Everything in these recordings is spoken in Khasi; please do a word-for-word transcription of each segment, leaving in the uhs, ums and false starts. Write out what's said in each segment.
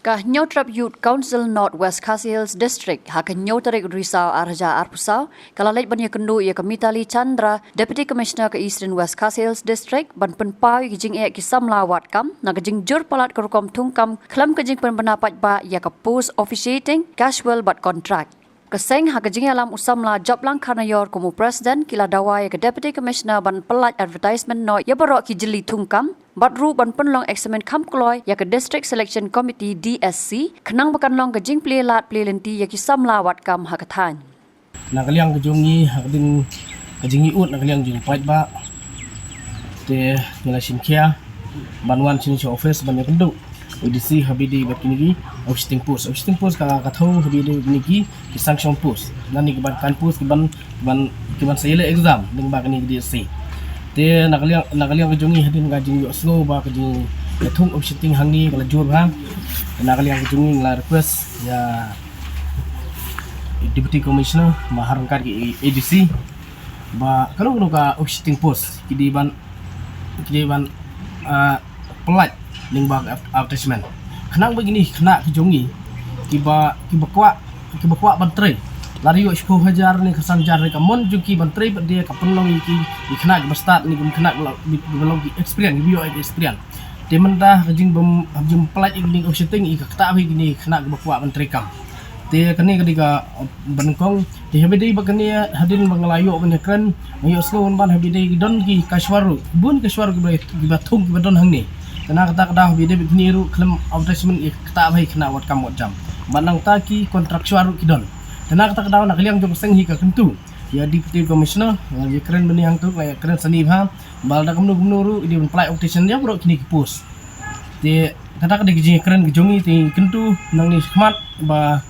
Ka Hynñiewtrep Youth Council North West Khasi Hills District ha ka hynñiew tarik u Risaw ar hajar arphew saw ka la leit ban ïakynduh ïa ka Mitali Chandra, Deputy Commissioner ka Eastern West Khasi Hills District ban pynpaw ïa ka jingeh ki samla wad kam na ka jingjur palat ka rukom thungkam khlem ka jingpynbna paidbah ïa ka post officiating, casual bad contract. Ka seng ha ka jingïalam u samla Japlang Kharnaior kum u President ki la dawa ïa ka Deputy Commissioner ban pyllait advertisement noh ïa baroh ki jylli thungkam bad ruh ban pynlong eksamin kham kloi ïa ka District Selection Committee, D S C, khnang ba kan long ka jingplie lad plie lynti ïa ki samla wad kam ha ka thaiñ. Na ka liang ka jong ngi ha ka ding ka jingïaud na ka liang jong paidbah, te ngi la shim khia ban wan shane sha office ban ïakynduh A D C ha bide bad kine ki officiating post. Officiating post ka, ka thew ha bide bad kine ki, ki sanction post. Nangne ki ban kan post ki ban, ki ban, ki ban sa ïaleh exam lyngba kane ka D S C. Te na ka liang, na ka liang ka jong ngi hadien ka jingïohsngew ba ka jingïathung officiating hangne ka la jur bha. Na ka liang ka jong ngi la request ïa Deputy Commissioner, ma ha ryngkat ki A D C, ba kano kano ka officiating post ki dei ban, ki dei ban, ah, pyllait lyngba ka advertisement. Khnang ba kine ki khynnah ki jong ngi kiba, kiba kwah, kiba kwah ban trei, la ïoh shiphew hajar ne khatsan hajar ne ka mon jong ki ban trei pat de ka pynlong ïa ki, ki khynnah kiba stad ne ki khynnah kiba long ki experience, kiba ïoh experience. Te mynta ka jingbym, ka jingpyllait ïa kine ki officiating ïa ka ktah bha ïa kine ki khynnah kiba kwah ban trei kam. Te kane ka dei kaba nyngkong. Te ha bide bad kane hadien ba nga la ïoh ban ïakren, nga ïohsngew ban ha bide ki don ki cashier ruh, bun cashier kiba, kiba thung kiba don hangne. Te na kata ka daw ha bide bad kine ruh khlem advertisement ïa ka ktah bha ïa ki khynnah wad kam wad jam. Bad nangta ki contractual ruh ki don. Te na kata ka daw na ka liang jong ka seng hi ka kyntu ïa Deputy Commissioner, nga ïakren bad ine hangto, nga ïakren sani bha ba lada kumno kumno ruh i dei ban pyllait officiating ïa baroh kine ki post. Te kata ka dei ka jingïakren ka jong ngi, te ngi kyntu nangne shakhmat ba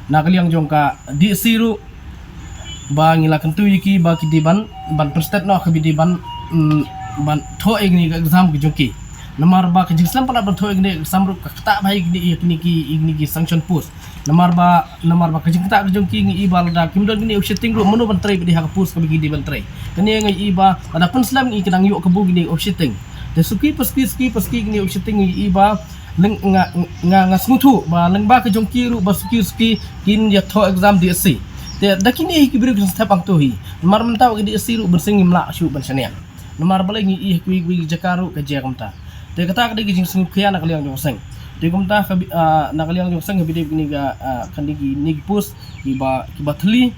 na ka liang jong ka D S C ruh ba ngi la kyntu ïa ki ba ki dei ban, ban pynstet noh, ki dei ban, mm, ban thoh ïa kine ki exam ki jong ki. Namar ba ka jingslem palat ban thoh ïa kine ki exam ruh ka ktah bha ïa kine, ïa kine ki, ïa kine ki sanction post. Namar ba, namar ba ka jingktah ka jong ki ngi i ba lada kim don kine officiating ruh mano ban trei pat de ha ka post kaba ki dei ban trei. Kane ngi i ba lada pynslem ngi ki dang ïoh kabu kine officiating. Te suki pa suki, suki pa suki kine officiating ngi i ba leng nga, nga, nga sngewthuh ba lyngba ka jong ki ruh ba suki suki kin ïa thoh exam D S C. Te da kine hi ki briew ki step hangto hi. Namar mynta ka D S C ruh bunsien ngim lah shuh ban shaniah. Namar balei ngi i ha kiwei kiwei ki jaka ruh ka jia kumta. Te kata ka dei ka jingsngewkhia na ka liang jong ka seng. Te kumta ka bi-, ah, na ka liang jong ka seng ka bide kine ka, ah, kane kine ki post kiba, kiba thylli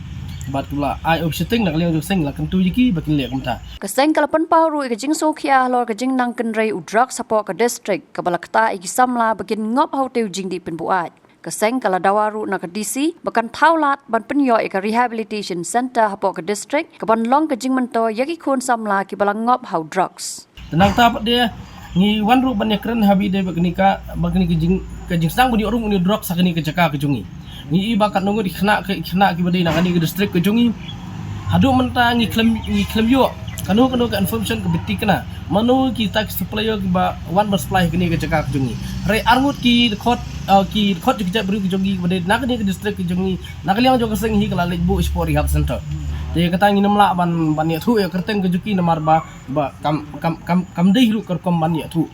bad kiba la ai officiating, na ka liang jong ka seng la kyntu ïa ki ba kin leh kumta. Ka seng ka la pynpaw ruh ïa ka jingsngewkhia halor ka jingnang kynrei u drugs hapoh ka district kaba la ktah ïa ki samla ba kin ngop ha utei u jingdih pynbuaid. Ka seng ka la dawa ruh na ka D C ba kan thaw lad ban pynïoh ïa ka rehabilitation center hapoh ka district kaban long ka jingmyntoi ïa ki khun samla kiba la ngop ha u drugs. Te nangta pat de ngi wan ruh ban ïakren ha bide bad kane ka, bad kane ka jing, ka jingsdang ban ïoh rung une u drugs ha kane ka jaka ka jong ngi. Ngi i ba katno ngut ki khynnah, ki khynnah kiba dei na kane ka district ka jong ngi. Haduh mynta ngi khlem, ngi khlem ïoh kano kano ka information kaba thikna mano kita ki supplier kiba wan ban supply ha kane ka jaka ka jong ngi. Hynrei ar ngut ki dkhot, ah, ki dkhot jong ki jaitbynriew ka jong ngi kiba dei na kane ka district ka jong ngi, na ka liang jong ka seng hi ka la leit buh shapoh rehab center. Te kata ngim lah ban, ban ïathuh ïa ka kyrteng ka jong ki namar ba, ba kam, kam, kam, kam dei ruh ka rukom ban ïathuh.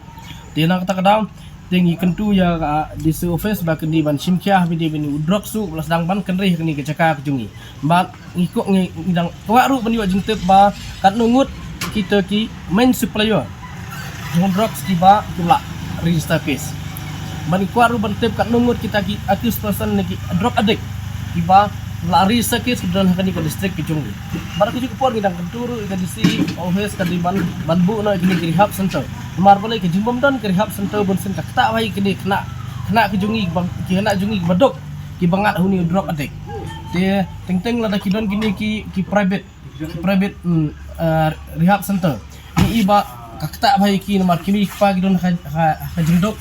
Te na kata ka daw te ngi kyntu ïa ka D C office ba kin dei ban shim khia ha bide bad une u drugs ruh ba la sdang ban kynrei ha kane ka jaka ka jong ngi. Bad ngi kwah, ngi, ngi dang kwah ruh ban ïoh jingtip ba katno ngut kita ki main supplier jong drugs kiba, kiba la register case. Bad ngi kwah ruh ban tip katno ngut kita ki accused person ne ki drug addict kiba la register case kiba don ha kane ka district ka jong ngi. Bad ka juh ka por ngi dang kyntu ruh ïa ka D C office ka dei ban, ban buh noh ïa kine ki rehab center. Namar balei ka jingbym don ka rehab center bunsien ka ktah bha ïa kine ki khynnah, khynnah ka jong ngi kiba, ki khynnah jong ngi kiba duk kiba ngat ha une u drug addict. Te teng teng lada ki don kine ki, ki private, ki private, mm, ah, rehab center, ngi i ba ka ktah bha ïa ki namar ki mei ki kpa ki don ha, ha, ha jingduk.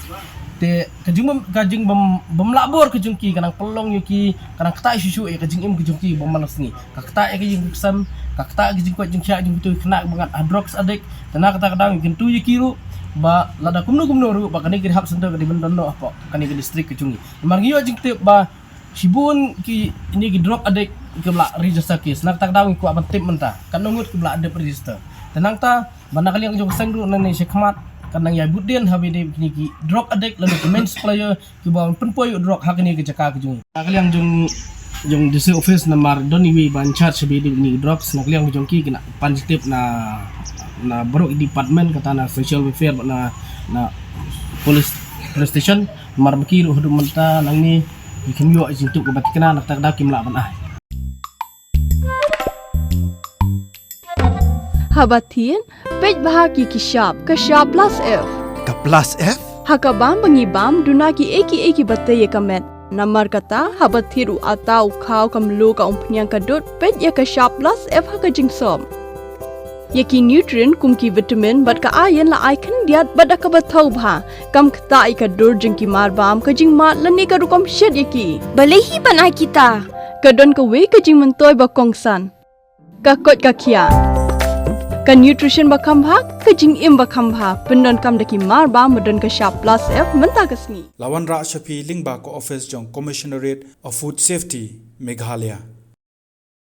Te ka jingbym, ka jingbym, bym lah bor ka jong ki ka nang pynlong ïa ki, ka nang ktah shuh shuh ïa ka jingim ka jong ki bym man la sngi. Ka ktah ïa ka jingkhuslai, ka ktah ïa ka jingkoit jingkhiah jong kito ki khynnah ba ngat ha drugs addict. Te na kata ka daw ngi kyntu ïa ki ruh ba lada kumno kumno ruh ba kane ka rehab center ka dei ban don noh hapoh kane ka district ka jong ngi. Namar ngi ïoh jingtip ba shibun kine ki drug addict kiba la register case. Na kata ka daw ngi kwah ban tip mynta katno ngut kiba la dep register. Te nangta ba na ka liang jong ka seng ruh nangne shakhmat Kan nang ïai bud dien ha ba ïadei kine ki drug addict lane ki main supplier kiba pynpoi u drug ha kane ka jaka ka jong ngi. Na ka liang jong, jong D C office namar don iwei ba in charge ha ba ïadei kine ki drugs, na ka liang jong ki ki nang pan jingtip na, na baroh ki department, kata na social welfare bad na, na police, police station. Namar ba ki ruh haduh mynta nangne ki khlem ïoh jingtip kaba thikna, na kata ka daw kim lah ban ai. Haba thied, peit bha ïa ki shap, ka shap plus F. Ka plus F? Ha ka bam ba ngi bam, duna kiei kiei kiba tei ïa ka met. Namar kata, haba thied u atta, u khaw, ka mluh, ka umphniang, ka dud, peit ïa ka shap plus F ha ka jingsop. Ïa ki nutrient kum ki vitamin bad ka iron la ai khyndiat bad da kaba thaw bha. Kam ktah ïa ka dur jong ki marbam, ka jingmad lane ka rukom shet ïa ki. Balei hi ban ai kita? Ka don kawei ka jingmyntoi ba kongsan. Ka koit ka khiah. Ka nutrition ba kham bha, ka jingim ba kham bha. Pyndonkam da ki marbam ba don ka shap plus F mynta ka sngi. La wanrah sha phi lyngba ka office jong Commissionerate of Food Safety, Meghalaya.